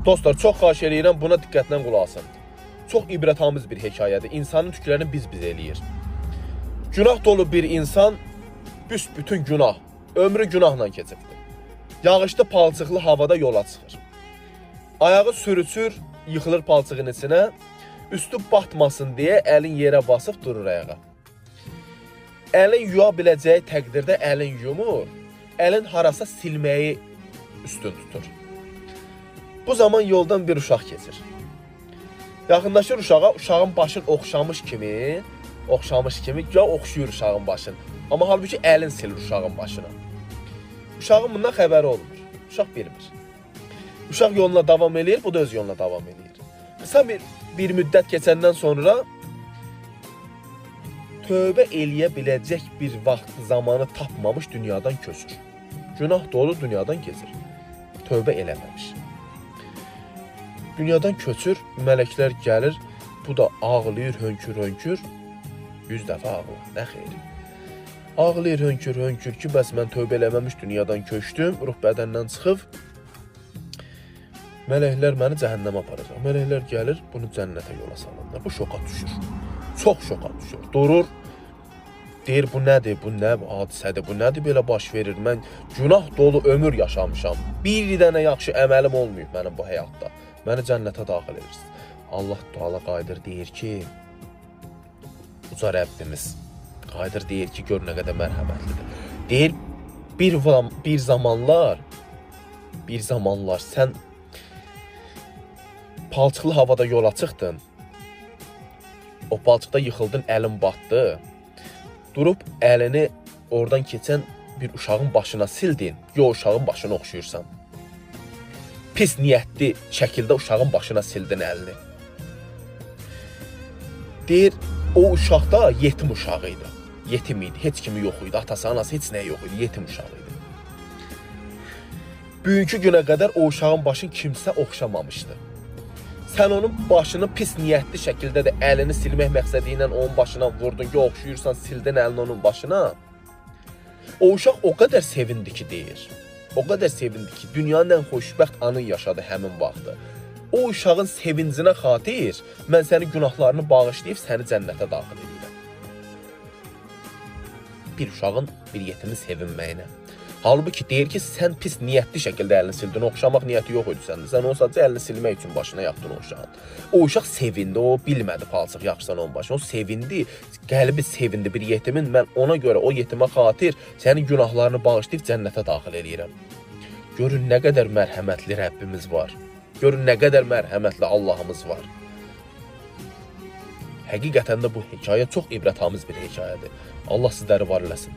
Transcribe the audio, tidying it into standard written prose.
Dostlar, çox xahiş eləyirəm, buna diqqətlə qulaq asın. Çox ibrətamiz bir hekayədir. İnsanın tüklərini biz-biz eləyir. Günah dolu bir insan büsbütün günah, ömrü günahla keçibdir. Yağışlı, palçıqlı havada yola çıxır. Ayağı sürüçür, yıxılır palçığın içinə. Üstü batmasın deyə əlin yerə basıb durur ayağa. Əlin yuya biləcəyi təqdirdə əlin yumur, əlin harasa silməyi üstün tutur. Bu zaman yoldan bir uşaq keçir. Yaxınlaşır uşağa, uşağın başını oxşamış kimi, ya oxşuyur uşağın başını. Amma halbuki əlin silir uşağın başına. Uşağın bundan xəbəri olmur. Uşaq bilmir. Uşaq yoluna davam eləyir, bu da öz yoluna davam eləyir. Qısa bir müddət keçəndən sonra tövbə eləyə biləcək bir vaxt zamanı tapmamış dünyadan köçür. Günah dolu dünyadan keçir. Tövbə eləməmiş. Dünyadan köçür, mələklər gəlir, bu da ağlayır hönkür-hönkür. 100 dəfə ağlar, nə xeyri. Ağlayır hönkür-hönkür ki, bəs mən tövbə eləməmiş dünyadan köçdüm, ruh bədəndən çıxıb. Mələklər məni cəhənnəmə aparacaq. Mələklər gəlir, bunu cənnətə yola salırlar. Bu şoka düşür. Çox şoka düşür. Durur, deyir bu nədir, bu nə hadisədir, bu nədir belə baş verir? Mən günah dolu ömür yaşamışam. Bir dənə yaxşı əməlim olmayıb mənim bu həyatda. Məni cənnətə daxil edirsiniz. Allah Teala qayıdır deyir ki, uca Rəbbimiz qayıdır deyir ki, gör nə qədər mərhəmətlidir. Deyir bir zamanlar sən palçıqlı havada yola çıxdın. O palçıqda yıxıldın, əlin batdı. Durub əlini oradan keçən bir uşağın başına sildin. Yo, uşağın başına oxşuyursan. Pis niyyətli şəkildə uşağın başına sildin əlini. Deyir, o uşaq da yetim uşağı idi. Yetim idi, heç kimi yox idi. Atası, anası, heç nəyi yox idi. Yetim uşağı idi. Bugünkü günə qədər o uşağın başını kimsə oxşamamışdı. Sən onun başını pis niyyətli şəkildə də əlini silmək məqsədi ilə onun başına vurdun ki, oxşuyursan, sildin əlini onun başına. O uşaq o qədər sevindi ki, deyir. O qədər sevindi ki, dünyanın ən xoşbəxt anını yaşadı həmin vaxtı. O uşağın sevincinə xatir mən sənin günahlarını bağışlayıb səni cənnətə daxil edirəm. Bir uşağın, bir yetimin sevinməyinə. Halbuki deyir ki, sən pis niyyətli şəkildə əlini sildin, oxşamaq niyyəti yox idi səndə. Sən onu sadəcə əlini silmək üçün başına yapdın o uşağın. O uşaq sevindi, o bilmədi palçıq yaxşısan onun başına. O sevindi, qəlbi sevindi bir yetimin. Mən ona görə o yetimə xatir sənin günahlarını bağışlayıb cənnətə daxil eləyirəm. Görün nə qədər mərhəmətli Rəbbimiz var. Görün nə qədər mərhəmətli Allahımız var. Həqiqətən də bu hekayə çox ibrətamiz bir hekayədir. Allah sizləri var eləsin.